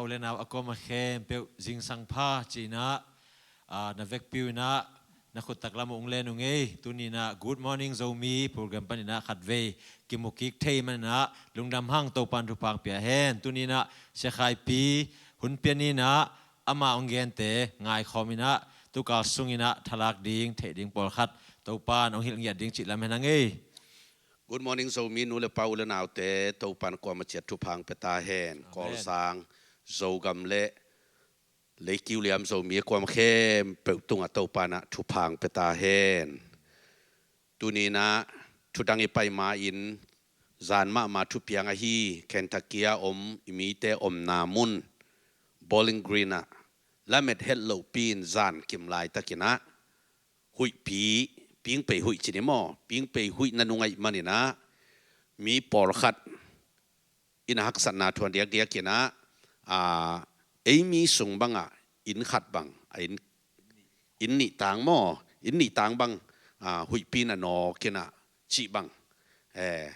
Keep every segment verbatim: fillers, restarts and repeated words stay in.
U le nau a kuamah khempeuh zingsang pha ci-in ah, ah, na vekpi uh in ah, na khut taklam uh hong len uh ngei. Tuni in ah Good Morning Zomi program panin ah khatvei kimu kik thei manin ah lungdam hang, Topa'n thupha hong pia hen. Tuni in ah Sia Khai Pi hun pia ni in ah, amah hong gente ngaikhawm in ah, tukal sungin ah thalak ding, theih ding pawlkhat Topa'n hong hilh ngiat ding cih lam hen a ngei. Good Morning Zomi nu le pa, u le naute, Topa'n kuamah ciat thupha hong pia ta hen. Amen. Kawlzang, Zogam le Leikiu Liam Zomi a kuamah khempeuh tungah Topa'n ah thupha hong pia ta hen. Tuni in ah thudang i pai ma-in, zan mahmah thupiang ahi Kentucky a om i mite omna mun, Bowling Green ah lamet het lohpi-in zan kim laitakin ah, huihpi, pingpei huih ci ni maw, pingpei huih na nung ahih manin ah, mi pawlkhat in a haksatna thuak diakdiakin ah, a, ei mi sung bangah inn khat bang, a, inn, inn nih tang maw, inn nih tang bang, a, huihpi in a nawkin ah cih bang, eh,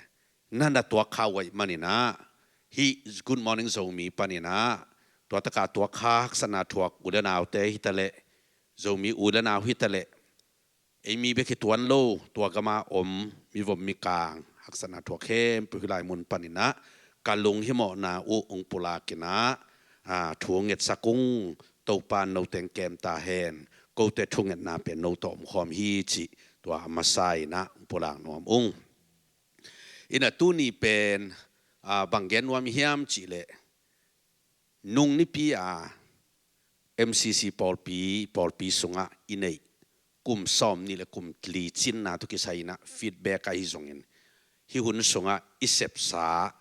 na na tuak kha uh ahih manin ah, hih Good Morning Zomi panin ah, tua taka tuak kha haksatna thuak u le naute hi taleh, Zomi u le nau hi taleh, ei mi bek hi tuan lo, tua gama om mi vom mi kang, haksatna thuak khempeuh hih lai mun panin ah ka lunghimawhna uh hong pulakin ah, a, thu hong ngetsak ung. Topa'n no teng kem ta hen. Kote thungetna pen no tawh omkhawm hi cih tua a masa in ah hong pulak nuam ung. In ah tuni pen, a, bang gen nuam hiam cih leh, nung nipi a M C C pawlpi, pawlpi sungah i neih kum sawmnih le kum li cinna tawh kisai in ah feedback ahi zongin, hih hun sungah i sepsa,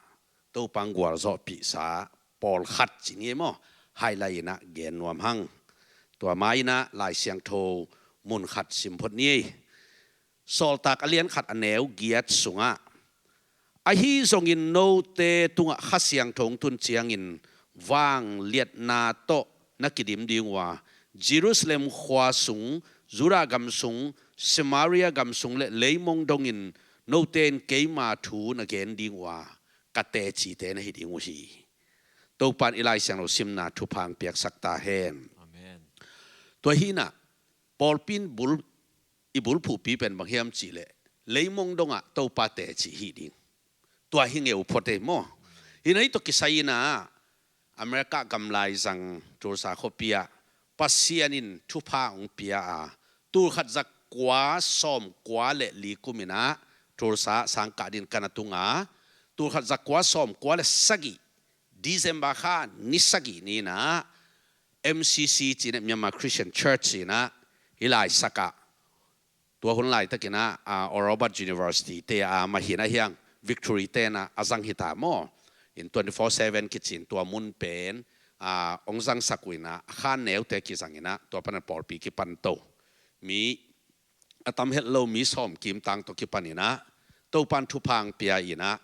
Topa'n gualzawhpihsa pawlkhat ci ni ei maw, highlight in ah gen nuam hang. Tua ma in ah Lai Siangtho mun khat sim phot ni ei. Sawltak a lian khat a neu giat sungah, ahi zongin note tungah Kha Siangtho hong tun ciangin vangliatna tawh na kidim ding uh a, Jerusalem khua sung, Judah gam sung, Samaria gam sung le leimong dongin note in keima thu na gen ding uh a, ka tecite na hi ding uh hi. Topa'n i Lai Siangtho simna thupha hong piaksak ta hen. Amen. Tua hi in ah, pawlpi in bul, i bulphuhpi pen bang hiam cih leh, leimong dongah Topa teci hih ding. Tua hi ngeu phot ei maw. Hi in ah hih tawh kisai in ah, America gam laizang Tulsa khuapi ah Pasian in thupha hong pia a, tulkhat zakua sawmkua le li kum in ah Tulsa sangkah dingin ka na tung a, tulkhat zakua sawmkua le sagih, December kha ni sagih ni in ah, M C C ci in ah, Myanmar Christian Church ci in ah, hih laisak ah, tua hun laitakin ah, a, Oral Roberts University te a, mah hi in ah hiang, Victory te in ah a zang hi ta maw. In twenty-four seven kici in tua mun pen, a, hong zangsak uh in ah, a khan neute kizang in ah, tua panin pawlpi kipan to. Mi a tam het lo, mi sawm kim tang tawh kipan in ah, Topa'n thupha hong pia in ah,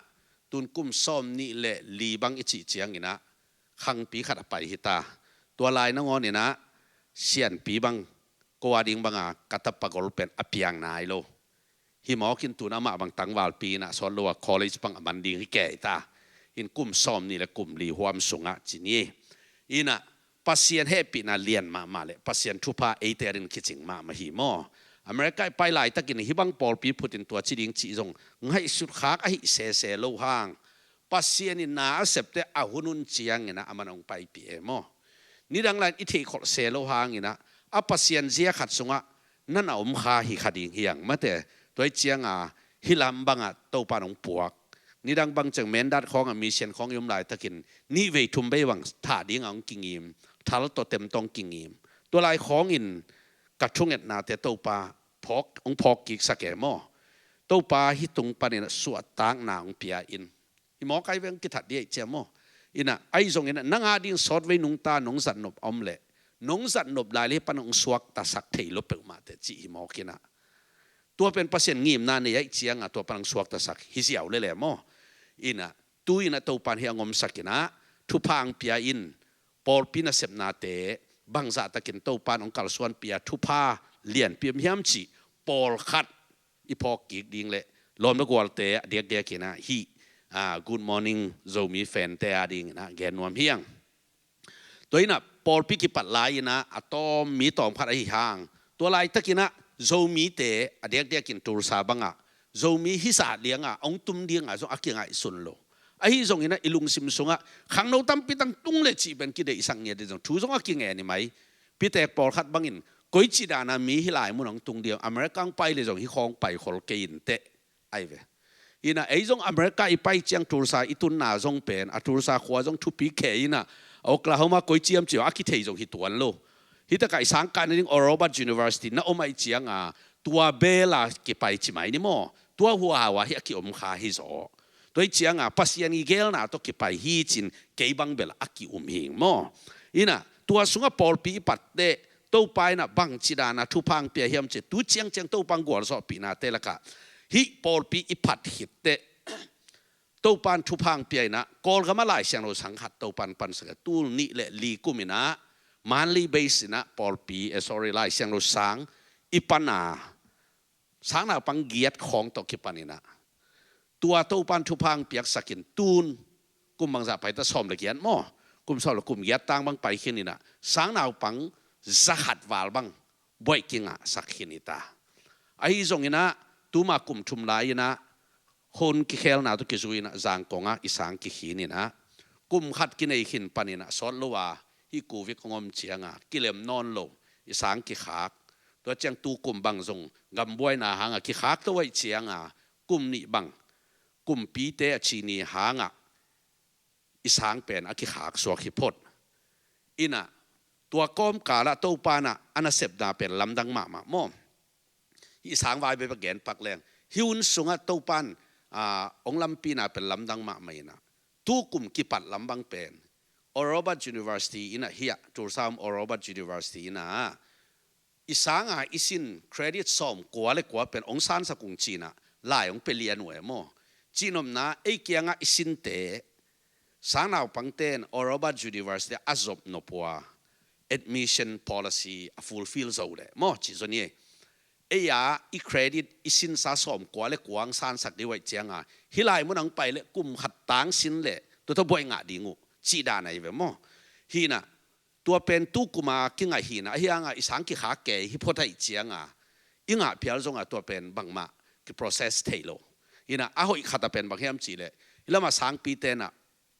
tun kum sawmnih le li bang i cih ciangin ah, khangpi khat a pai hi ta. Tua lai nangawn in ah, sianpi bang, ko a ding banga ka tapa gol pen a piang nai lo. Hi mawk in tun amah bang tangvalpi in ah sawt lo a college bang a man ding hi kei ta. In kum sawmnih le kum li huam sungah ci ni. In ah Pasian hehpihna lian mahmah le Pasian thupha eite adingin kicing mahmah hi maw. America i pai laitakin hih bang pawlpi phut in tua ci ding cih zong ngaihsut khak ahi sese lo hang, Pasian in na a septe a hun hun ciangin ah aman hong paipih e maw. Nidang lai-in i theihkholh se lo hangin ah, a Pasian zia khat sungah na na om kha hi kha ding hi hang mate. Tua hi cianga hih lam bangah Topa'n hong puak. Nidang bang ciang Mindat khawngah mission khawng i om laitakin nihvei thumvei bang thah dingah hong kingim, thal tawh tem tawh hong kingim. Tua lai khawngin ka thungetnate Topa phawk, hong phawk kiksak e maw. Topa hih tung panin suahtakna hong pia in, hi mawk ai veng kithat dih ahih ciang maw. In ah, ahi zongin ah, nang a ding sawtvei nungta nong zatnop a om leh, nong zatnop lai le hih pan hong suaktasak thei lo peuhmah teh cih hi mawk in ah. Tua pen Pasian ngimna nei ahih cianga tua pan hong suaktasak hi ziau lel e maw. In ah, tu-in ah Topa'n hih hong omsak in ah, thupha hong pia in, pawlpi nasepnate bangzahtakin Topa'n hong kalsuanpih a, thupha lianpi om hiam cih pawlkhat i phawk kik ding le lawm le gualte a diakdiakin ah hih, a, Good Morning Zomi fante adingin ah gen nuam hi hang. Tua inah pawlpi kipat lai inah a tawm mi tawm khat ahi hang, tua laitakinah Zomite a diakdiakin Tulsa bangah Zomi hisa liangah hong tum dingah zong a kingaihsun lo. Ahi zonginah i lungsim sungah khangno tampi tang tung le cih pen kideihsak ngiat ding zong thu zong a kingen hi mai. Pitek pawlkhat bangin koici dana mi hih lai mun hong tung ding, America hong pai le zong hih khawng pai khol kei inteh. Ai ve. Inah ei zong America i pai ciang Tulsa i tunna zong pen a Tulsa khua zong thupi khe inah Oklahoma koi ciam ciang a kithei zong hi tuan lo. Hitakah i sangkah nading Oral Roberts University na om ahi cianga tua bela kipai ci mai ni maw? Tua huahaua hi a kiom kha hi zaw. Tua hi cianga Pasian i gelna tawh kipai hi cin kei bang bela a kium hing maw? Inah tua sungah pawlpi i patteh Topa inah bangci dana thupha hong pia hiam ci tu ciangciang Topa hong gualzawhpihnate lakah hih pawlpi i phat khitteh Topa in thupha hong pia inah Kawlgam a Lai Siangtho sang khat Topa in pansak a, tul nih le li kum inah Mandalay base inah pawlpi, eh, sorry, Lai Siangtho sang i pan a, sang naupang giat khawng tawh kipan inah tua Topa in thupha hong piaksakin tun kum bangzah pai ta, sawm le giat maw? Kum sawm le kum giat tang bang pai khin inah sang naupang za khat val bang buaih kingahsak khin hi ta. Ahi zonginah tuma kum thum lai inah hun kikhelna tawh kizui inah Zangkong ah i sang kikhin inah kum khat kinei khin pan inah sawt lo a hih Covid hong om cianga kilem nawn lo i sang kikhak. Tua ciang tu kum bang zong gambuaina hanga kikhak to ahi cianga kum nih bang kumpite a ci ni hangah i sang pen a kikhak suak hi phot. Inah tua kawmkalah Topa inah a nasepna pen lamdang mahmah maw? Hih sang vai bek a gen pak leng hih hun sungah Topa in, ah, hong lampina pen lamdang mahmah inah tu kum kipat lam bang pen Oral Roberts University inah hiah Tulsa om Oral Roberts University inah i sanga i sin credit sawm kua le kua pen hong sansak ung cinah lai hong pia lian uh e maw? Cihnopna ei kiangah i sinte sang naupangte in Oral Roberts University a zop nop uh a admission policy a fulfill zo leh maw? Cih zon hi. Ei a i credit i sinsa sawm kua le kua hong sansak ding uh ahi cianga hih lai mun hong pai le kum khat tang sin le tua tawh buaih ngah ding uh cih dan ahi ve maw? Hinah tua pen tu kuma kingaih hinah ahi hanga i sang kikhak kei hi phot ahi cianga i ngah phial zonga tua pen bangmah kiprocess thei lo. Hinah a hoih khat a pen bang hiam cihleh hih lamah sangpite inah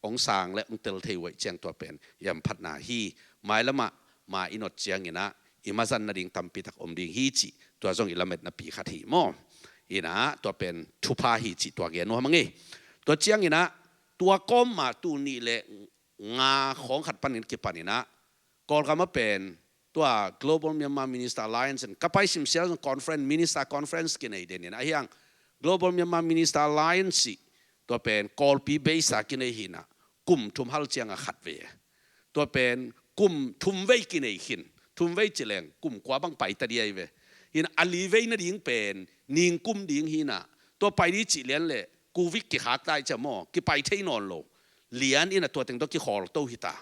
hong sang le hong tel thei uh ahi ciang tua pen i hamphatna hi. Mailamah ma i not cianginah i mazan nading tampitak om ding hi cih tua zong i lametnapi khat hi maw? Inah tua pen thupha hi cih tua gen nuam hang ei. Tua cianginah tua kawmma tul nih le nga khawng khat panin kipaninah Kawlgam a pen tua Global Myanmar Minister Alliance in ka pai simsial zong conference, minister conference kinei denin ahi hang Global Myanmar Minister Alliance i tua pen Kawlpi base a kinei hinah kum thum hal cianga khat ve. Tua pen kum thum vei kinei khin, thum vei ci leng kum kua bang pai ta ding ahi ve. Hinah a li vei nading pen ningkum ding hinah tua pai ding cih lian le Covid kikhak ta ahi ciang maw kipai thei nawn lo. Lian inah tua teng tawh kikhawl to hi ta.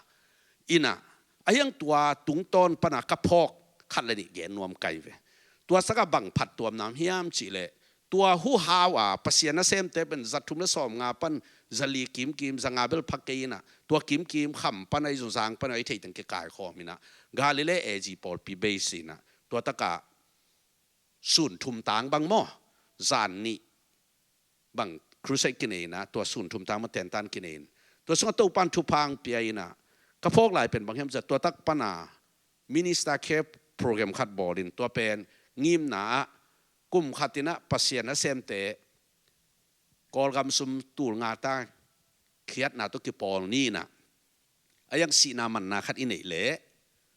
Inah ahi hang tua tungtawn pana ka phawk khat le nih gen nuam kai ve. Tua saka bang phattuamna hiam cihleh tua huhau a Pasian nasemte pen za thum le sawm nga pan za li kimkim, za nga bel pha kei inah tua kimkim kham pan ahi zong zang pan ahi thei teng kikaikhawm inah Galilee A G pawlpi base inah tua takah sun thum tang bang maw? Zan nih bang crusade kinei inah tua sun thum tang maw tentan kinei in tua sungah Topa in thupha hong pia inah ka phawk lai pen bang hiam cihleh tua tak pana minister care program khat bawlin tua pen ngimna ah kum khat inah Pasian nasemte Kawlgam sum tul nga ta khiatna tawh kipawl ni inah a iang sihna manna khat i neih leh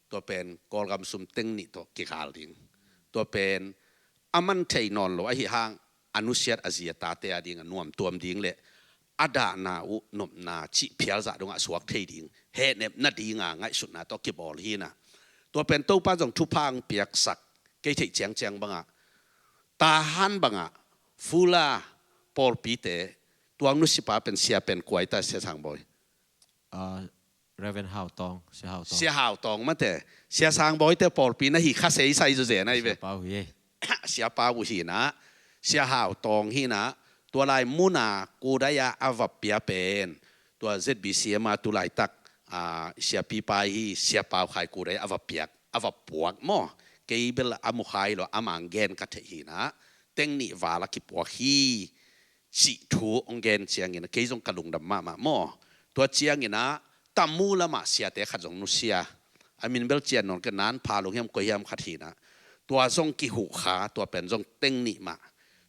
tua pen Kawlgam sum teng nih tawh kikal ding. Tua pen a man thei nawn lo ahi hang a nusiat a zi a tate a ding a nuamtuam ding le a dahna uh nopna cih phialzah dongah suak thei ding hehnep nadinga ngaihsutna tawh kibawl hinah tua pen Topa zong thupha hong piaksak kei theih ciangciang bangah Tahan bangah Fula pawlpite tuang nusipa pen sia pen kuaita Sia Sangbawi. Ah, Reverend Hau Tawng, Sia Hau Tawng. Sia Hau Tawng mate, Sia Sangbawi te pawlpi na hi kha seisai zuzen ahi ve. Sia Pau hi. Sia Pau uh hinah, Sia Hau Tawng hinah, tua lai muna kudaya a vappia pen tua Z B C M a tu laitak a, siapipa hi, Sia Pau Khai Kudai a va piak, a va puak maw. Kei bel a mu kha hi lo, a mang gen ka theih hi na, teng nih val a kipuak hi cih thu hong gen ciangin kei zong ka lungdam mahmah maw. Tua ciangin ah Tamu lamah siate khat zong nusia, a min bel cian nawn kei, Nan Pha Lung hiam koi hiam khat hi na, tua zong kihuh kha, tua pen zong teng nih mah.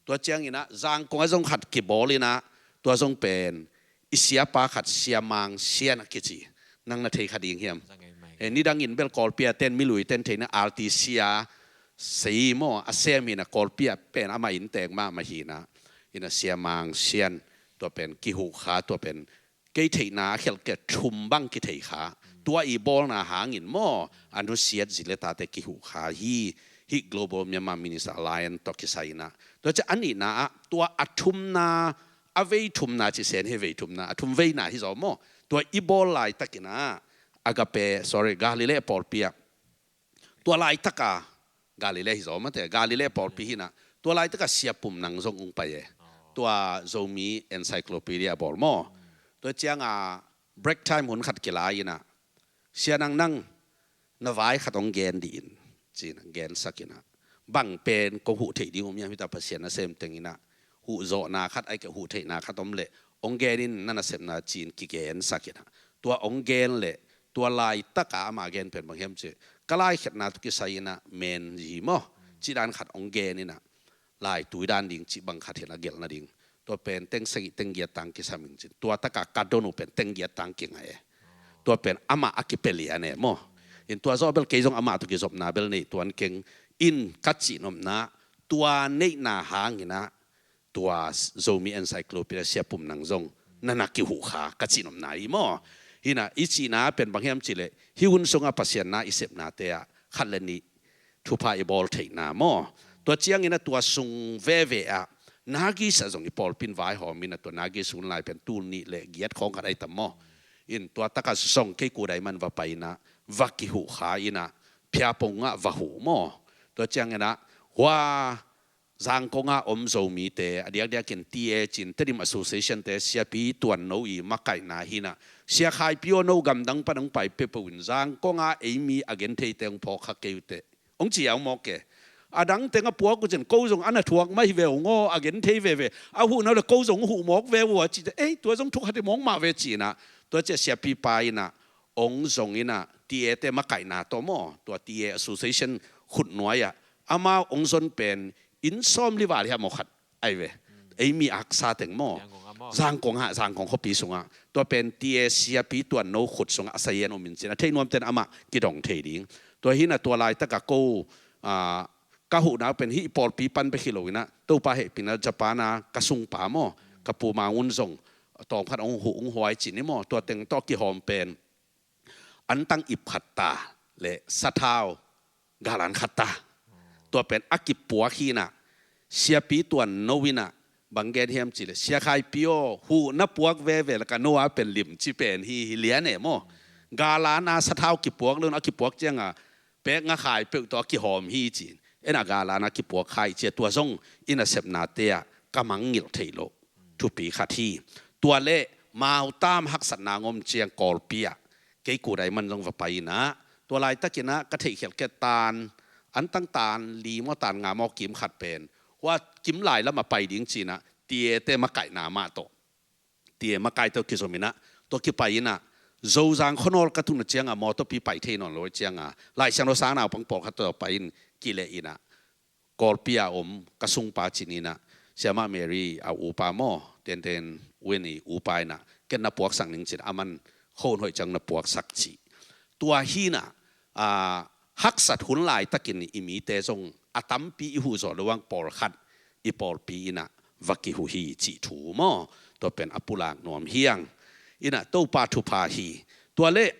Tua ciangin ah Zangkong ah zong khat kibawl in ah, tua zong pen i siapa khat Sia Mang Sian a kici, nang na thei kha ding hiam? Za ngei mai. Eh, nidangin bel Kawlpi a ten, milui ten thei na, R T C a sei maw, a sem hi na, Kawlpi a pen amah inn teng mahmah hi na, hi na, Sia Mang Sian, tua pen kihuh kha, tua pen kei theihna a khialh kei thum bang kithei kha. Tua i bawlna hangin maw, a nusiat zi le tate kihuh kha hi, hih Global Myanmar Minister Alliance tawh kisai in ah. Tua ciang a nihna ah, tua a thumna, a vei thumna ci sen hi, vei thumna, a thum veina hi zaw maw. Tua i bawl laitakin ah, Agape, sorry, Galilee pawlpi ah, tua laitaka, Galilee hi zaw mate, Galilee pawlpi hi na, tua laitaka Sia Pum Nang zong ong pai e. Tua Zomi Encyclopedia bawl maw. Tua ciang a break time hun khat kila in ah, Sia Nang, nang na vai khat ong gen dih in, ci in ah gensak in ah, bang pen kong huh theih ding om hiam, hita Pasian nasem teng in ah, huh zawhna khat, ai kei huh theihna khat om leh ong gen in, na nasepna, ci in kigensak in ah, tua ong gen leh, tua laitaka ama gen pen bang hiam cih, ka laikhiatna tawh kisai in ah men hi maw, cih dan khat ong gen in ah, lai tui dan ding cih bang khat hi na, gelh nading. Tua pen teng sagih teng giat tang kisam in cin, tua taka ka don uh pen teng giat tang kinga e. Tua pen amah a kipia lian e maw. In tua zawh bel kei zong amah tawh kizopna bel nei tuan keng in ka cihnopna, tua neihna hangin ah, tua Zomi Encyclopedia Sia Pum Nang zong na na kihuh kha ka cihnopna hi maw. Hi na, i cihna pen bang hiam cih leh, hih hun sungah Pasian na i sepnate ah khat le nih thupha i bawl theihna maw. Tua ciangin ah tua sung veve ah, Nagis ah zong i pawlpi in vaihawm in ah, tua Nagis hun lai pen tul nih le giat khawng khat ai tam maw. In tua taka zong kei Kudai man va pai in ah, va kihuh kha in ah, Phiapong ah va huh maw. Tua ciangin ah, hua Zangkong ah om Zomite, a diakdiakin T A cin, Tedim Association te, Siapi Tuan No i makaihna hi na, Sia Khai Pi Aw No gamdang pan ong pai peuhpeuh in, Zangkong ah ei mi a gentheite ong phawk kha kei uh teh, ong ci a, ong mawk e. A dang teng a puak uh cin, ko zong a na thuak mah hi ve ung aw, a genthei veve. A huh na uh leh ko zong huh mawk ve uh a, ci teh, ei, tua zong thuk khat hi mawk mah ve, ci in ah. Tua ciang siapipa in ah ong zong in ah, T A te makaihna tawh maw, tua T A Association khut nuai ah, amau ong zon pen inn sawmli val hiam aw khat ai ve. Ei mi aksa teng maw. Zangkong ah maw? Zangkong ah, Zangkong khuapi sungah. Tua pen T A Siapi Tuan No khut sungah a sayan om in cin, a thei nuamten amah kidong thei ding. Tua hi na, tua laitaka ko, ah, ka huhna pen hih pawlpi pan bek hi lo in ah, Topa hehpihna Japan a ka sungpa maw, ka pu Mang Un zong tawm khat ong huh, ong huai cin hi maw, tua teng tawh kihawm pen antang ip khat ta le sathau galan khat ta. Tua pen a kipuak hi na, Siapi Tuan No in ah bang gen hiam cih leh, Sia Khai Pi Aw, huh na puak veve leh ka no a pen lim ci pen hi, hi lian e maw. Galan a sathau kipuak lo in, a kipuak ciang a pek nga khai peuh tawh a kihawm hi, ci in. En a galan a kipuak khai ci a, tua zong i nasepnate ah ka mangngilh theih loh thupi khat hi. Tua leh mau tam haksatna ngom ciang Kawlpi ah kei Kudai man zong va pai in ah, tua laitakin ah ka theihkhialh kei tan, antang tan li maw, tan nga maw kim khat pen, hua kim lai lamah pai ding ci in ah, T A te makaihna mah tawh, T A makai tawh kizom in ah, tua kipai in ah, Zozang khuanawl ka tun a ciang a, mawtawpi pai thei nawn lo a ciang a, Laisiangtho sang naupang pawlkhat tawh pai in, kileh in ah, Kawlpi a om ka sungpa cin in ah, Siamah Mary a upa maw, Tenten Wen i upa in ah, ken na puaksak ning cin, aman khon hoih ciang na puaksak ci. Tua hi na, ah, haksat hun laitakin i mite zong a tampi i huh zawh loh hang pawlkhat i pawlpi in ah va kihuh hi cih thu maw. Tua pen a pulak nuam hi hang. In ah Topa thupha hi. Tua leh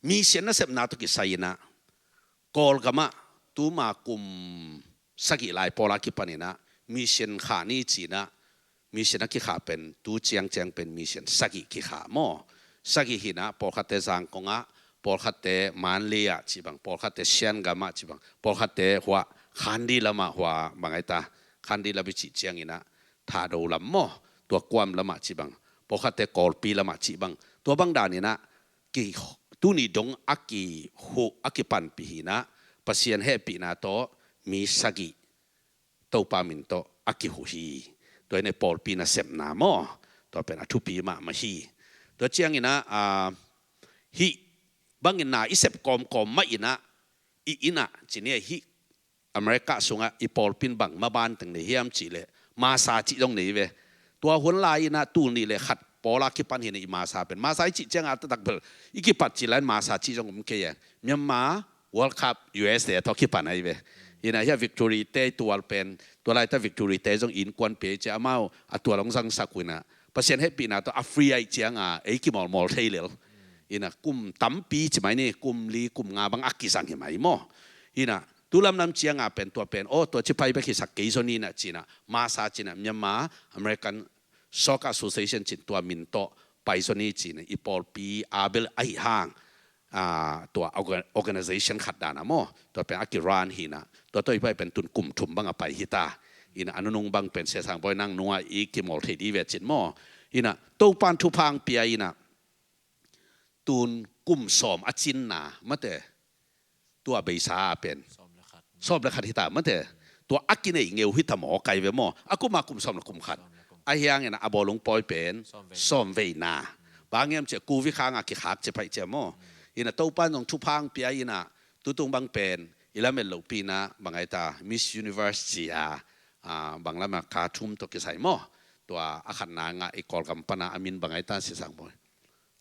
mission nasepna tawh kisai in ah, Kawlgam ah tuma kum sagih lai pawl a kipan in ah, mission khah ni ci in ah, mission a kikhah pen, tu ciangciang pen mission sagih kikhah maw. Sagih hi na, pawlkhatte Zangkong ah, pawlkhatte Mandalay ah cih bang, pawlkhatte Shan gam ah cih bang, pawlkhatte hua Khandhi lam ah, hua bang ai ta, Khandhi lam i cih ciangin ah, Thado lam maw, tua Kuam lam ah cih bang, pawlkhatte Kawlpi lam ah cih bang, Tua bang danin ah ki, tuni dong a kihuh, a kipanpih hi-in ah Pasian hehpihna tawh mi sagih Topa min tawh a kihuh hi. Tua hi-in ah pawlpi nasepna maw, tua pen a thupi mahmah hi. Tua ciangin ah, ah, hih bangin na i sep kawmkawm mah in ah, i inn ah, ci ni, hih America sungah i pawlpi in bang maban teng nei hiam cih leh, Masa cih zong nei ve. Tua hun lai-in ah tul nih le khat pawl a kipan hi-in ah i Masa pen, Masa i cih ciangah taktak bel i kipat cih lai-in Masa cih zong om kei e. Myanmar World Cup U S A tawh kipan ahi ve. Hi-in ah hih a Victory te tual pen, tua laita Victory te zong innkuan pia hi ci a, amau a tual hong zangsak uh hi-in ah, Pasian hehpihna tawh a free ahih ciangah ei kimawlmawl thei lel. Hi-in ah kum tampi ci mai ni, kum li kum nga bang a kizang hi mai maw. Hi-in ah tu lamlam ciangah pen tua pen, aw, tua ci pai bek hisak kei zaw ni-in ah ci-in ah, Masa ci-in ah, Myanmar American Soccer Association ci-in tua min tawh pai zaw ni ci-in ah, i pawlpi a bel ahi hang, ah, tua orga-, organization khat dan ah maw, tua pen a ki-run hi-in ah, tua tawh i pai pen tun kum thum bang a pai hi ta. Hi-in ah a nunung bang pen Sia Sang Bawi nang nungah i kimawl thei ding hi ve cin maw. Hi-in ah Topa'n thupha hong pia hi-in ah, tun kum sawm a cinna mate, tua beisa a pen sawm le khat hi ta mate. Tua a kinei ngeu hi ta maw, kai ve maw. A kum a kum sawm le kum khat. Sawm le kum. Ahi hangin ah a bawlung pawi pen sawm vei. Sawm veina. Bang hiam cih leh covid khang a kikhak ci pai ci a maw. Hi-in ah Topa'n zong thupha hong pia hi-in ah, tutung bang pen i lamet lohpi-in ah bang ai ta, Miss Universe ci a, ah, bang lam ah, Khartoum tawh kisai maw. Tua a khatna ngah i Kawlgam pan a, a min bang ai ta, Sia Sang Bawi?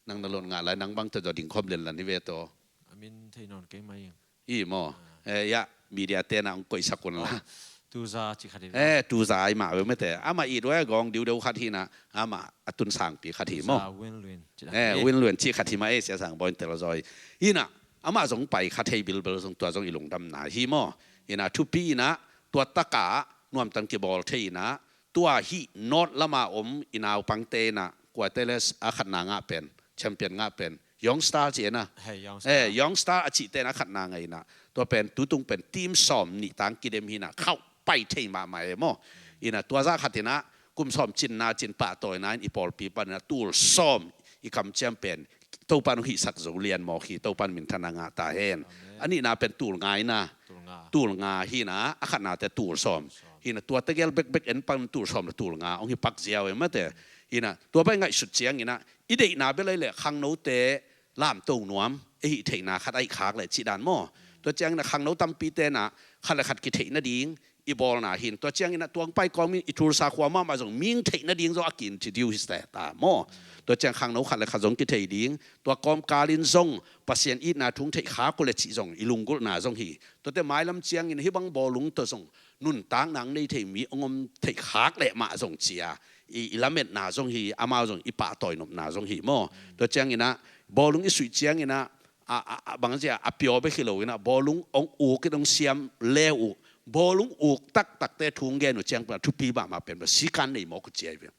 Nang na lon ngah lai, nang bang tawh zaw ding khawm lianlan hi ve tawh. A min thei nawn kei mai ing. Hi maw. Ah. Eh, ya, media te'n ah hong koihsak un la. Oh, Tuza ci khat hi ve. Eh, Tuza hi mah ve mate. Amah it ve gawng diudeu khat hi-in ah, amah a tun sangpi khat hi maw. Tuza Win Lwin ci khat hi. Eh, Win Lwin ci khat hi mah, eh, Sia Sang Bawi in tel zaw hi. Hi-in ah amah zong pai kha thei bilbel zong, tua zong i lungdamna hi maw. Hi-in ah thupi-in ah tua tak ah nuamtang kibawl thei-in ah, tua hih North lam a om i naupangte in ah, kuate le a khatna ngah pen, champion ngah pen, Young Star ci-in ah. Hei, Young Star. Eh, Young Star a cihte in ah a khatna ngah in ah, tua pen tutung pen team sawm nih tang kidem hi-in ah, khauh pai thei mahmah e maw. Hi-in ah tua zah khat in ah kum sawm cinna cin pahtawina in i pawlpi panin ah tul sawm i kamciam pen Topa'n hong hihsak zo lian mawk hi. Topa'n minthanna ngah ta hen. Amen. A nihna pen tul nga in ah. Tul nga. Tul nga hi-in ah, a khatnate tul sawm. Sawm. Hi-in ah tua tegel bekbek en pan tul sawm le tul nga hong hi pak ziau e mate. Hi-in ah tua pai ngaihsut ciangin ah, i deihna bel ahih leh khangnote lamto nuam, i hih theihna khat ahih khak leh cih dan maw. Tua ciangin ah khangno tampite in ah khat le khat kitheih nading i bawlna hi-in, tua ciangin ah tua hong pai kawmin i Tulsa khua mahmah zong mi hong theih nading zong a ki-introduce hi ta maw. Tua ciang khangno khat le khat zong kithei ding, tua kawmkal in zong Pasian itna thu hong theih khak uh leh cih zong i lunggulhna zong hi. Tuate mailam ciangin hih bang bawlung tawh zong nuntakna hong nei thei mi hong om theih khak leh mah zong ci a, i, i lametna zong hi, amau zong i pahtawi nopna zong hi maw. Tua ciangin ah bawlung i suih ciangin ah, a, a, a, bang ci a, a pure bek hi lo-in ah, bawlung hong uk in hong siam le uh, bawlung uk taktakte thu hong gen uh ciang pen a thupi mahmah pen bel sikan nei mawk uh ci ahi ve.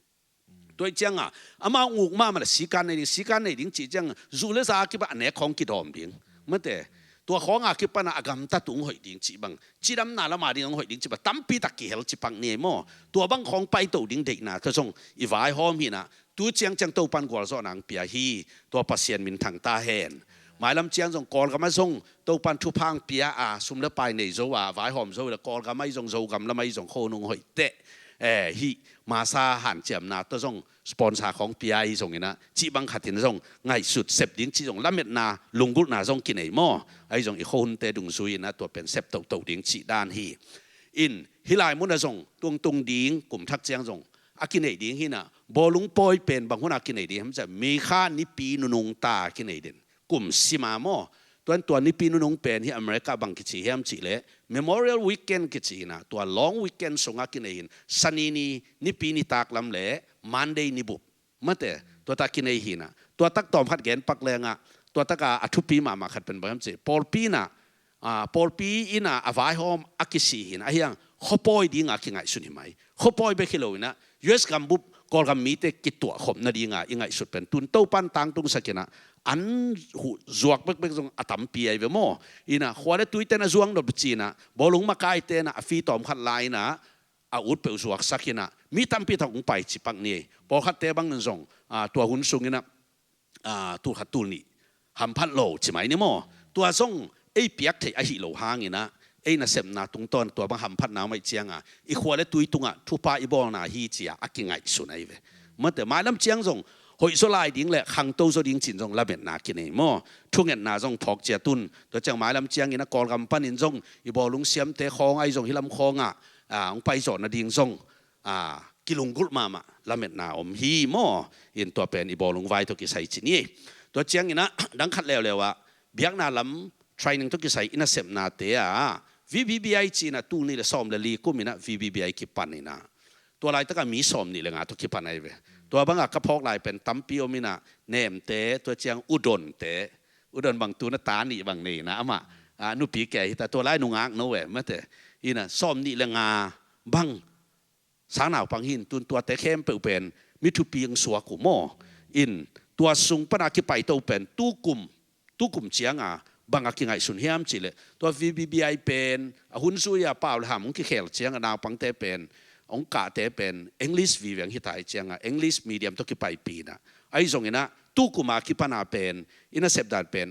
Tua ahih ciangah amau hong uk mahmah leh sikan nei ding, sikan nei ding cih ciang zu le za a kipan a nek khawng kidawm ding mate. Tua khawng a kipan ah a gamtat uh hong hoih ding cih bang, cidamna lam a ding hong hoih ding cih bang tampi tak kihel ci pak ni maw. Tua bang khawng paito ding deihna tawh zong i vaihawm hi-in ah, tu ciangciang Topa'n gualzawhna hong pia hi. Tua Pasian minthang ta hen. Mailam ciang zong Kawlgam ah zong Topa'n thupha hong pia a, sum le pai nei zo a, vaihawm zo hi leh Kawlgam ahi zong, Zogam lam ahi zong, khonung hoih teh, eh, hih Masa hanciamna tawh zong sponsor khawng pia ahi zongin ah, cih bang khat in zong ngaihsut sep ding cih zong lametna, lunggulhna zong kinei maw. Ahi zong i khuahunte dungzui-in ah tua pen sep tohtoh ding cih dan hi. In, hih lai mun ah zong tungtung ding kum thak ciang zong a kinei ding hi-in ah, bawlung pawi pen bang hun a kinei ding hiam cih leh, May kha nipi nunung ta kinei ding. Kum sim a maw. Tua in tua nipi nunung pen hih America bang kici hiam cih leh Memorial Weekend kici hi-in ah, tua long weekend sungah kinei hi-in, Sani ni nipi nitak lam le Monday ni bup mate, tua tak kinei hi-in ah. Tua tak tawm khat gen pak leng ah, tua tak a a thupi mahmah khat pen bang hiam cih leh, pawlpi in ah, ah, pawlpi in ah a vaihawm a kisih hi-in ah, ahi hang khuapawi ding a kingaihsun hi mai. Khuapawi bek hi lo-in ah, U S gambup Kawlgam mite kituahkhop nading a i ngaihsut pen tun Topa'n tangtungsak in ah, an huh zuak bekbek zong a tampi ahi ve maw. Hi-in ah khua le tuite'n a zuang nop ci-in ah, bawlung makaite'n ah a fee tawm khat la-in ah, a ut peuh zuaksak in ah, mi tampi tak hong pai ci pak ni. Pawlkhatte bang in zong, ah, tua hun sungin ah, ah, tul khat tul nih hamphat lo ci mai ni maw. Tua zong ei piak theih ahi lo hangin ah, ei nasepna tungtawn tua bang hamphatna om ahih ciangin ah, i khua le tui tungah thupha i bawlna hi ci-a a kingaihsun ahi ve. Mate, mailam ciang zong hoih zaw lai ding le khangto zaw ding cin zong lametna kinei maw. Thungetna zong phawk ciat un. Tua ciang mailam ciangin ah Kawlgam panin zong i bawlung siamte khawng ahi zong hih lam khawngah, ah, hong paizawh nading zong, ah, kilunggulh mahmah lametna om hi maw. In tua pen i bawlung vai tawh kisai ci ni. Tua ciangin ah dang khat leuleu ah biakna lam training tawh kisai i nasepnate ah, V B B I ci-in ah tul nih le sawm le li kumin ah V B B I kipan in ah, tua laitakah mi sawm nih le nga tawh kipan ahi ve. Tua bangah ka phawk lai pen tampi om in ah, Nemte, tua ciang U Donte, U Don bang tu-in ah ta nih bang nei in ah amah, ah, nupi kei hi ta, tua lai nungak no e, mate. In ah sawm nih le nga bang sang naupang hi in, tun tuate khempeuh pen mi thupi hong suak uh maw. In tua sung pan a kipaito pen tukum, tukum ciangin bang a kingaihsun hiam cih leh, tua V B B I pen a hun zui-a pau le ham hong kikhel ciangin naupangte pen, hong kahte pen English vive hong hi ta ahih ciangin English medium tawh kipaipih in ah, ahi zongin ah tukum a kipan a pen i nasep dan pen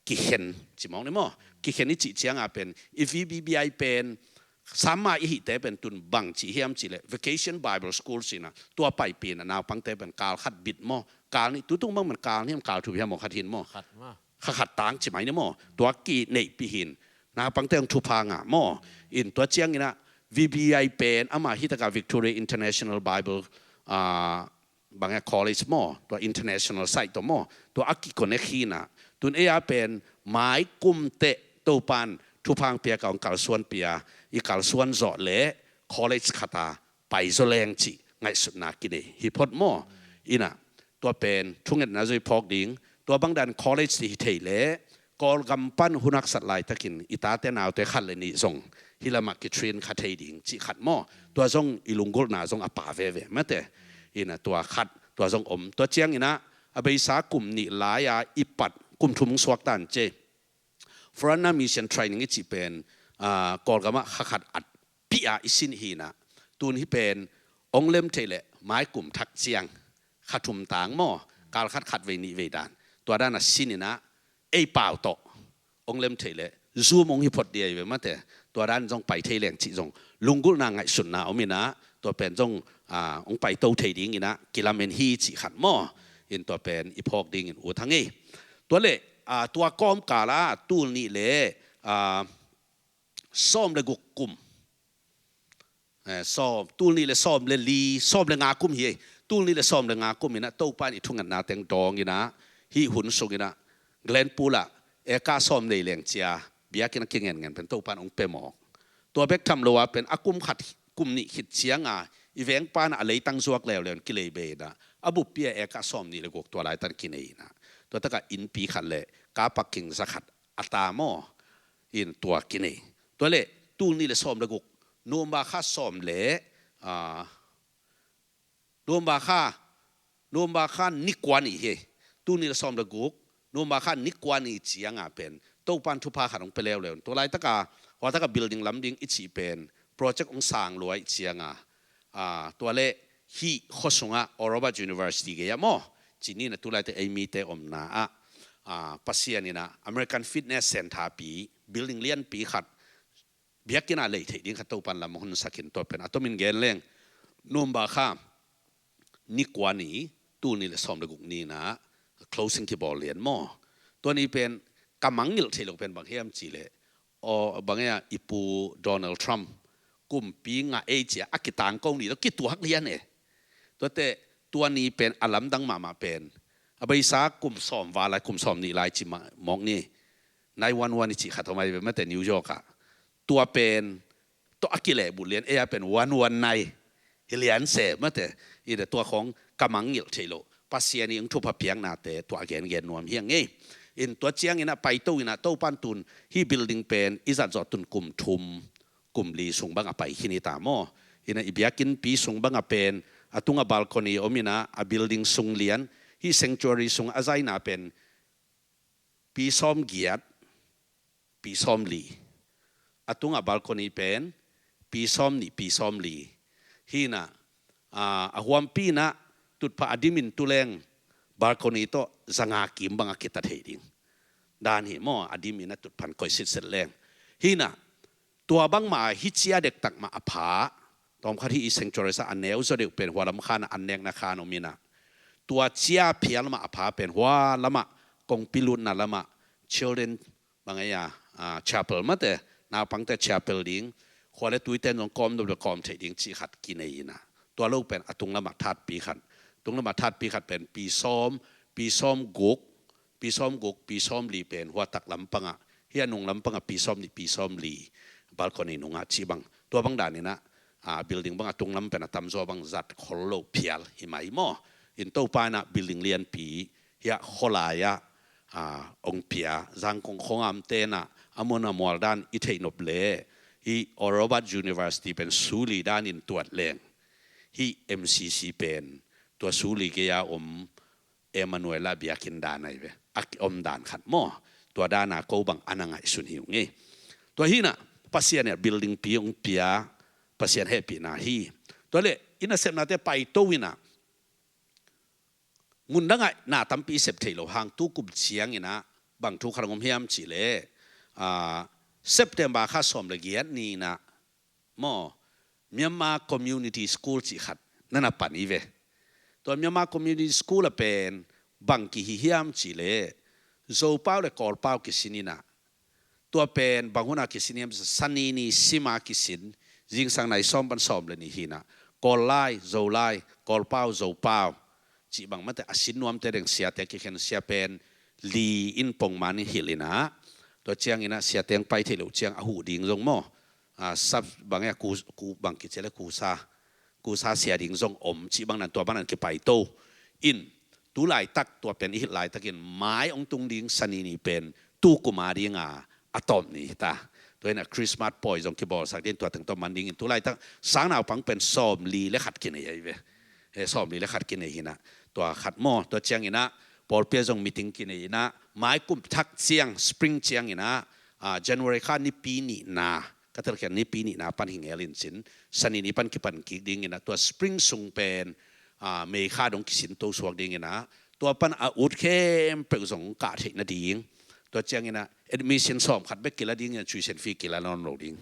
kikhen ci mawk ni maw. Kikhen i cih ciangin pen i V B B I pen sam mah i hihte pen tun bang ci hiam cih leh Vacation Bible School ci-in ah tua paipih in ah naupangte pen kal khat bit maw, kal nih, tutung bang man kal nih, kal thum hiam maw, khat hi in maw. Khat mah. Kha khat tang ci mai ni maw. Tua kineihpih hi in, naupangte hong thupha ngah maw. In tua ciangin ah V B I pen amah hi takah Victoria International Bible, ah, bang e, college maw, tua international site tawh maw, tua a ki-connect hi in ah, tun ei a pen mai kum teh Topa'n thupha hong piak a hong kalsuanpih a, i kalsuan zawh leh college khat a pai zaw leng cih ngaihsutna kinei hi phot maw. In ah tua pen thungetna zui phawk ding, tua bang dan college hi thei leh Kawlgam pan hun haksat laitakin i tate naute khat le nih zong hih lamah kitrain kha thei ding cih khat maw. Tua zong i lunggulhna zong a pa veve mate. In ah tua khat, tua zong om. Tua ciangin ah a beisa kum nih lai-a i pat kum thum hong suak tan ci. Foreigner Mission Training i cih pen, ah, Kawlgam ah kha khat at pih a i sin hi in ah, tun hih pen hong lem thei leh mai kum thak ciang kha thum tang maw, kal khat khat vei nih vei dan, tua dan a sin in ah ei pau tawh hong lem thei leh Zoom hong hi phot ding ahi ve mate. Tua dan zong pai thei leng cih zong lunggulhna ngaihsutna om in ah, tua pen zong, ah, hong paito thei dingin ah kilamen hi cih khat maw. In tua pen i phawk dingin ut hang ei. Tua leh, ah, tua kawmkal ah tul nih le, ah, sawm le guk kum, eh, sawm, tul nih le sawm le li, sawm le nga kum hi ei. Tul nih le sawm le nga kum in ah Topa'n i thungetna teng dawng in ah, hih hun sungin ah Glenpool ah acre sawm nei leng ci-a biakinn a kingenngen pen Topa'n hong pia mawk. Tua bek tham lo a pen a kum khat kum nih khit ciangin i vengpa'n a leitang zuak leuleu in kilei bei in ah, a buppi ah acre sawm nih le guk tua laitan kinei in ah, tua takah innpi khat le car parking za khat a ta maw. In tua kinei. Tua leh tul nih le sawm le guk, November kha sawm le, ah, November kha, November kha ni kua ni hi. Tul nih le sawm le guk, November kha ni kua ni ciangin pen Topa'n thupha khat hong pia leuleu in, tua laitakah, hua takah building lam ding i cih pen project hong sang lua ahih ciangin, ah, tua leh hih khua sungah Oral Roberts University gei ah maw, ci ni in ah tu laitak ei mite omna ah, ah, Pasian in ah American Fitness Center pi, building lianpi khat, biakinn ah lei theih ding khat Topa'n lam hong honsak in, tua pen a tomin gen leng November kha ni kua ni, tul nih le sawm le guk ni in ah closing kibawl lian maw. Tua ni pen ka mangngilh theih loh pen bang hiam cih leh, aw, bang e, i Pu Donald Trump kumpi ngah ei ci-a a kitangko ni tawh kituak lian e. Tuate, tua ni pen a lamdang mahmah pen, a beisa kum sawm val lai, kum sawm nih lai ci mawk ni, nine one one i cih khat om ahi ve mate, New York ah. Tua pen tawh a kilehbulh lian, ei a pen one one nine hi lian se mate. In ah tua khawng ka mangngilh theih loh, Pasian in hong thupha piaknate tua a gengen nuam hi hang ei. In tua ciangin ah paito in ah Topa'n tun hih building pen i zat zawh tun kum thum, kum li sung bang a pai khin hi ta maw. In ah i biakinnpi sung bang a pen a tungah balcony om in ah, a building sung lian, hih sanctuary sung a zaina pen pi sawm giat, pi sawm li. A tungah balcony pen pi sawm nih, pi sawm li. Hi in ah, ah, a huampi in ah tutphah a dimin tu leng balcony tawh zanga kim bang a kita thei ding dan hi maw, a dim in a tutphan koih sitset leng. Hi na, tua bangmah a hi cia dektak mah a pha. Tawmkhat hi i sanctuary sa a neu zaw deuh pen hua lam khan a an nekna khan om in a, tua cia phial mah a pha pen hua lamah kongpi lutna lamah children bang ei a, ah, chapel mate, naupangte chapel ding, khua le tuite zong kawm dop le kawm theih ding cih khat kinei in a, tua lo pen a tung lamah thatpi khat, tung lamah thatpi khat pen pi sawm, pi sawm guk, pi sawm guk, pi sawm li pen hua tak lampangah, hi a nung lampangah pi sawm nih, pi sawm li, balcony nungah cih bang, tua bang dan in a, ah, building bang a tung lam pen a tamzaw bang zat khol lo phial hi mai maw. In Topa in a building lianpi hi a khualai ah, ah, ong pia, Zangkong khuangam ten a, a mun a mual dan i theih nop le, hi Oral Roberts University pen suli dan in tuat leng, hi M C C pen tua suli gei a om Emmanuel a biakinn dan ahi ve. A kiom dan khat maw. Tua dan a ko bang a na ngaihsun hi ung ei. Tua hi na, Pasian in a building pi ong pia, Pasian hehpihna hi. Tua le, i nasepnate paito in a, mun dangah na tampi i sep thei lo hang tu kum ciang in a, bang thu khat ong om hiam cih le, ah, September kha sawm le giat ni in a, maw, Myanmar Community School cih khat na na pan hi ve. Tua Myanmar Community School a pen bang kihi hiam cih le, Zopau le Kawlpau kisin in a, tua pen bang hun a kisin hiam, Sani ni sim a kisin, zingsang nai sawm pan sawm le nih hi in a, Kawl lai, Zo lai, Kawlpau, Zopau cih bang mate a sin nuamte deng siate kikhen sia pen li in pongman in hilh in a, tua ciang in a siate ong pai theih loh ciang a huh ding zong maw, ah, sap bang ei a ku, ku bang kici le kusa, kusa sia ding zong om cih bang dan tua bang dan kipaito in, tu laitak tua pen i hilh laitak in mai ong tung ding Sani ni pen tu kum a ding a, a tawp ni hi ta. Tua in a Christmas pawi zong kibawlsak ding, tua teng tawh man ding in tu laitak sang naupang pen sawm li le khat kinei ahi ve. Eh, sawm li le khat kinei hi na. Tua khat maw, tua ciang in a pawlpi ah zong meeting kinei in a, mai kum thak ciang, spring ciang in a, ah, January kha nipi nihna, ka telkhiat nipi nihna pan hi ngel in cin, Sani ni pan kipan kik ding in a, tua spring sung pen, ah, May kha dong kisin to suak ding in a, tua pan a ut khempeuh zong kah theih nading. Tua ciang in a admission sawm khat bek kila ding in a, tuition fee kila nawn lo ding.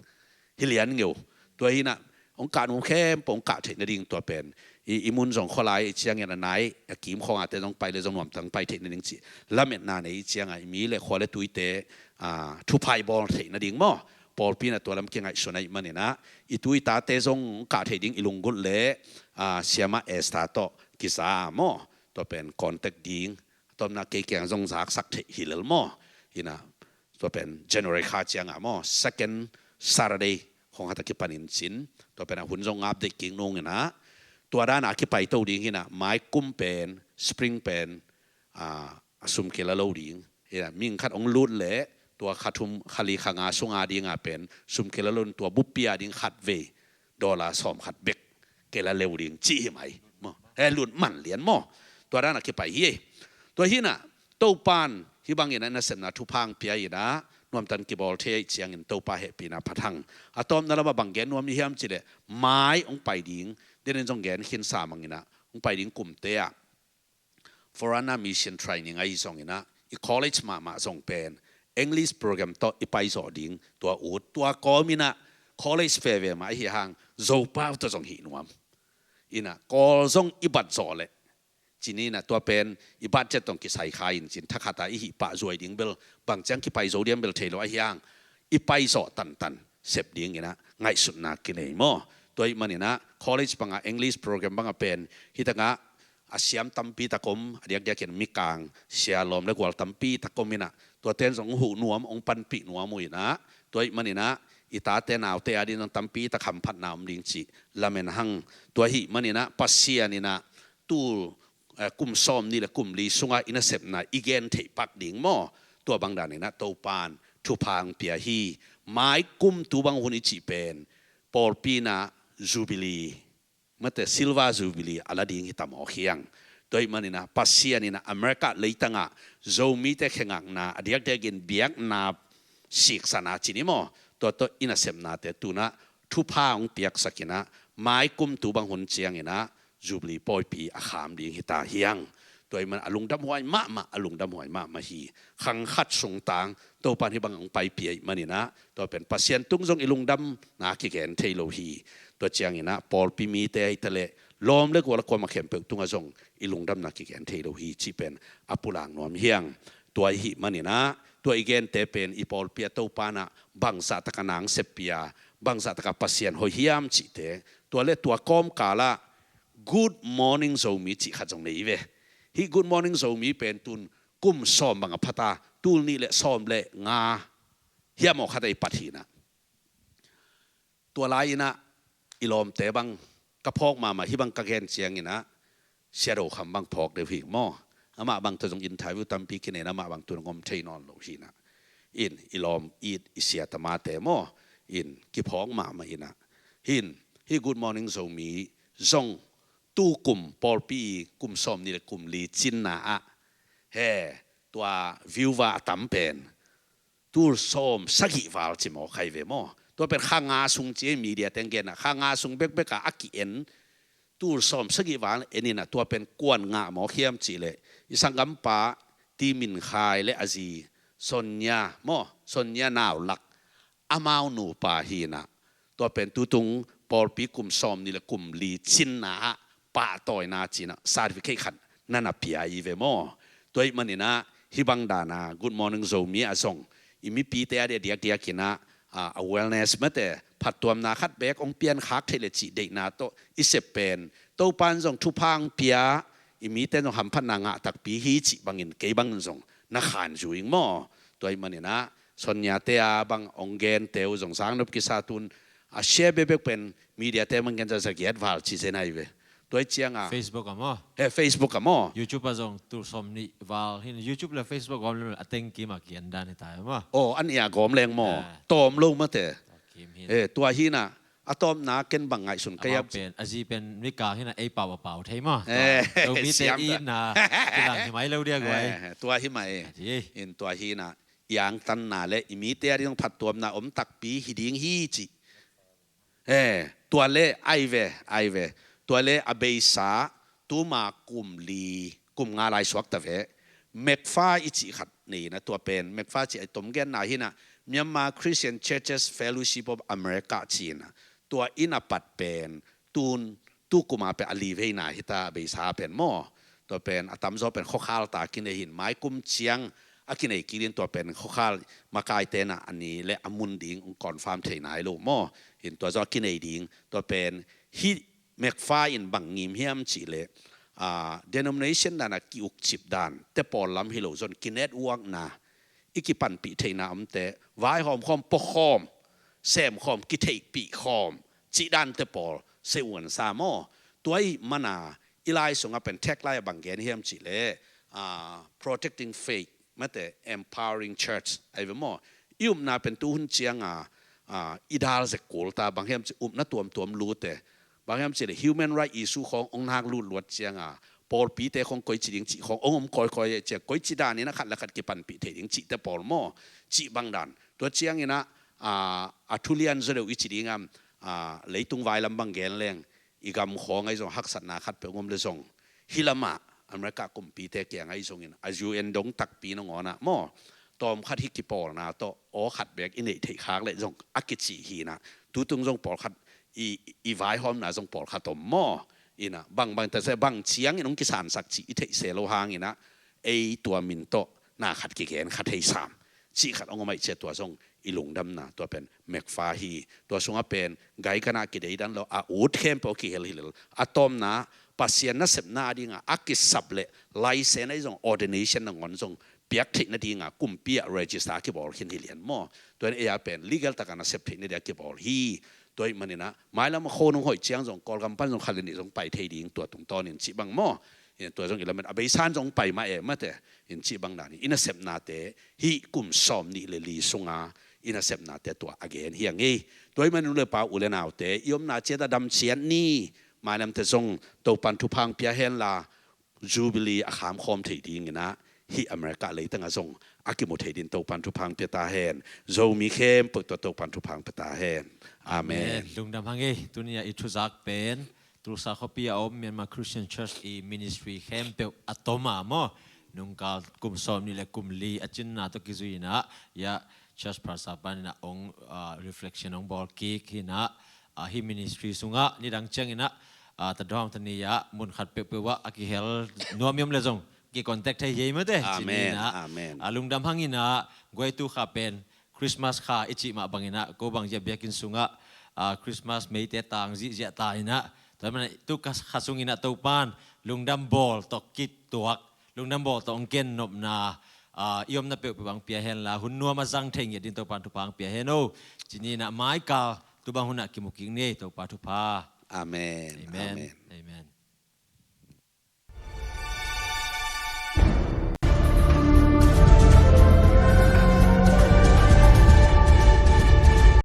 Hi lian ngeu. Tua hi na, ong kah nuam khempeuh ong kah theih nading tua pen. I, i mun zong khualai i ciang in a nai, a kim khawng a te zong pai le zong nuam tang pai theih nading cih lametna nei i ciang a, i mi le khua le tuite, ah, thupha i bawl theih nading maw. Pawlpi in a tua lam kingaihsun ahih man in a, i tu i tate zong kah theih ding i lunggulh le, ah, Siama Esther tawh kiza maw. Tua pen contact ding, a tawpna kei kiang zong zaksak theih hi lel maw. Hi na, tua pen January kha ciang a maw, second Saturday khawng khat a kipan in cin, tua pen a hun zong ngap deih kik nung in a, tua dan a kipaito ding hi na, mai kum pen, spring pen, ah, a sum kila lo ding. Hi na, ming khat ong lut le, tua kha thum, kha li kha nga sung a ding a pen, sum kila lo in tua buppi a ding khat vei, dollar sawm khat bek kila lo ding cih hi mai. Maw, he lut man lian maw. Tua dan a kipai hi. Tua hi na, Topan hih bang in a nasepna thupha ong pia in a, nuamtan kibawl thei ahih ciang in Topa hehpihna phat hang. A tawpna lam a bang gen nuam i hiam cih le, mai ong pai ding, den in zong gen khin sa mang in a, ong pai ding kumte ah, foreign a mission training ahi zong in a, i college mahmah zong pen English program tawh i pai zawh ding, tua ut, tua kawm in a college fare ve mah ahi hang, Zopau tawh zong hih nuam. In a, Kawl zong i bat zawh le, cin in a, tua pen i bat ciat tawh kisai kha in cin, thakhat a i hih pah zuai ding bel, bang ciang kipai zo diam bel thei lo ahi hang, i pai zawh tantan sep ding in a ngaihsutna kinei maw. Tua ahih man in a college bang a English program bang a pen, hi tang a, a siam tampi tak om, a diakdiak in mikang sia lawm le gual tampi tak om in a, tua ten zong huh nuam, ong panpih nuam uh in a, tua ahih man in a, i tate naute a ding zong tampi tak hamphatna om ding cih lamen hang. Tua ahih man in a, Pasian in a, tul, eh, kum sawm nih le kum li sung a i nasepna i gen theih pak ding maw. Tua bang dan in a Topan thupha ong pia hi. Mai kum tu bang hun i cih pen, pawlpi in a Jubilee, mate Silver Jubilee a la ding hi ta mawk hiang. Tua ahih man in a, Pasian in a America leitang ah Zomite khe ngakna, a diakdiak in biakna siksan a cin hi maw. Tua tawh i nasepnate tu in a thupha ong piaksak in a, mai kum tu bang hun ciang in a Jubilee pawipi a kham ding hi ta hiang. Tua ahih man a lungdam huai mahmah, a lungdam huai mahmah hi. Khang khat sung tang Topa'n hih bang hong paipih ahih manin ah, tua pen Pasian tung zong i lungdamna kigen thei lo hi. Tua ciangin ah pawlpi mite ahi ta leh lawm le gual a kuamah khempeuh tungah zong i lungdamna kigen thei lo hi cih pen a pulak nuam hi hang. Tua ahih manin ah tua i gente pen i pawlpi ah Topa'n ah bangzah takin nang seppih a, bangzah takin Pasian hoih hiam cihte, tua le tua kawmkal ah Good Morning Zomi cih khat zong nei ve. Hih Good Morning Zomi pen tun kum sawm bang a pha ta, tul nih le sawm le nga hiam aw khat a i pat hi-in ah. Tua lai-in ah i lawmte bang ka phawk mahmah, hih bang ka gen ciangin ah Sia Do Kham bang phawk deuh hi maw. Amah bang tawh zong interview tampi kinei-in amah bang tun hong om thei nawn lo hi-in ah. In i lawm it i sia tamate maw, in kiphawk mahmah in ah. Hin hih Good Morning Zomi zong tu kum pawlpi kum sawm nih le kum li cinna ah, he, tua viewer a tam pen tul sawm sagih val ci mawk hi ve maw. Tua pen kha nga sung ci, media teng genna kha nga sung bekbek a a ki-en, tul sawm sagih val en in ah, tua pen kua'n ngah mawk hiam cih leh i sanggampa Ti Min Khai le a zi Sonia maw, Sonia Nau Lak, amau nupa hi-in ah. Tua pen tutung pawlpi kum sawm nih le kum li cinna ah pahtawina ci-in ah certificate khat na na pia hi ve maw. Tua ahih manin ah hih bang dan a Good Morning Zomi ah zong i mipite a dia diakdiakin ah, a, awareness mate, phattuamna khat bek hong piankhak theih leh cih deihna tawh i sep pen Topa'n zong thupha hong pia, i mite zong hamphatna ngah takpi hi cih bangin kei bangin zong na khanzu ing maw. Tua ahih manin ah Sonia te a bang hong gente uh zong sang nop kisa, tun a share bekbek pen media te bang gen za za giat val ci zen hi ve. Tua ahih ciangin ah Facebook ah maw? Eh, Facebook ah maw? YouTube ah zong tul sawm nih val hi-in, YouTube le Facebook gawm le a teng kim a ki-en dan hi ta maw. Oh, a nih a gawm leng maw. Eh. Tawm lo mate. Kim hi-in. Eh, tua hi-in ah a tawpna ken bang ngaihsun ka hiam cih leh a zi pen Mika hi-in ah ei pau a pau thei maw. Eh, Zomi te siam ta. Itna kilang hi mai lo dia guai. Eh, tua hi mai. A zi. In tua hi-in ah i angtanna le i mite a ding phattuamna om takpi hi ding hi cih. Eh, tua le ai ve, ai ve. Tua le a beisa tuma kum li, kum nga lai suak ta ve. MECFA i cih khat nei-in ah, tua pen MECFA cih a i tom genna hi-in ah, Myanmar Christian Churches Fellowship of America ci-in ah. Tua in a pat pen tun, tu kum a pen a li veina hi ta, a beisa pen maw. Tua pen a tamzaw pen khuakhal ta kinei hi-in, mai kum ciang a kinei kik ding, tua pen khuakhal makaite in ah a ni le a mun ding hong confirm thei nai lo maw. In tua zaw a kinei ding, tua pen hih MECFA in bang ngim hiam cih leh, ah, denomination dan a ki-ukcip dan te pawl lam hi lo, zong ki-networkna, i kipanpih theihna omte, vaihawm khawm, pua khawm, sem khawm, kitheihpih khawm cih dante pawl se uan sa maw. Tua ahih manin ah i lai sungah pen tagline ah bang gen hiam cih leh, ah, protecting faith, mate, empowering church, ahi ve maw. I upna pen tu hun ciangin ah, ah, i dal zek kul ta, bang hiam cih upna tuamtuam lut e. Bang hiam cih leh human right issue khawng hong nak lutluat ciangin ah, pawlpite khawng koici ding cih khawng hong om kawikawi ahih ciang, koici danin a khat le khat kipanpih thei ding cihte pawl maw, cih bang dan. Tua ciangin ah, ah, a thulian zaw deuh i ci ding a, ah, leitung vai lam bang gen leng, i gam khawng ahi zong haksatna khat peuh hong om le zong, hih lamah America kumpite kiang ahi zongin, a U N dong takpi nangawn ah maw, tawmkhat hih kipawlna tawh aw khat bek i neih theih khak leh zong a kici hi-in ah, tutung zong pawlkhat i, i vaihawmna zong pawlkhat om maw. In ah, bangbang ta se, bang ciangin hong kisansak cih i theih se lo hangin ah, ei tua min tawh na khat kigen kha thei sam cih khat hong om ahih ciang, tua zong i lungdamna, tua pen MECFA hi. Tua sungah pen gai kan a kidei dan lo, a ut khempeuh a kihel hi lel. A tawpna, Pasian nasepna a dingin a kisap leh license ahi zong, ordination nangawn zong piak theih nadingin kumpi ah register a kibawl khin hi lian maw. Tua in ei a pen legal takin a sep theih nadingin a kibawl hi. Tua ahih manin ah mailam a khua nung hoih ciang zong Kawlgam pan zong khat le nih zong pai thei ding, tua tungtawnin cih bang maw. In tua zong i lamen, a beisa in zong pai mah e, mate. In cih bang danin i nasepnate, hih kum sawm nih le li sunga i nasepnate tua a gen hi ing ei. Tua ahih manin nu le pa, u le naute, i omna ciat ah dam ciat ni. Mailamte zong Topa'n thupha hong pia hen la, Jubilee a kham khawm thei dingin ah, hih America leitang ah zong a kimu thei dingin Topa'n thupha hong pia ta hen. Zomi khempeuh tawh Topa'n thupha hong pia ta hen. Amen. Amen. Lungdam hang ei. Tuni a i thuzak pen Tulsa khuapi a om Myanmar Christian Church i ministry khempeuh a tom a maw, nungkal kum sawm nih le kum li a cinna tawh kizui in ah, ya, church pastor pan in ah ong, ah, reflection ong bawl kik hi in ah, ah, hih ministry sungah nidang ciang in ah, ah, tadawng tani ah mun khat peuhpeuh ah a kihel nuam i om le zong kicontact thei hi ei maw te. Ci ni in ah, amen. Ah, lungdam hang in ah, guai tu kha pen Christmas kha i cih mah bang in ah, ko bang zia biakinn sungah, ah, Christmas meite tang zihziah ta in ah, tua man ah tu kha sung in ah Topan lungdam bawl tawh kituak, lungdam bawl tawh ong gen nopna, ah, i omna peuhpeuh ah ong pia hen la, hun nuam a zang thei ngiat ding Topan thupha ong pia hen o. Ci ni in ah, mai kal tu bang hun ah kimu kik ni ei, Topa thupha. Amen. Amen. Amen. Amen.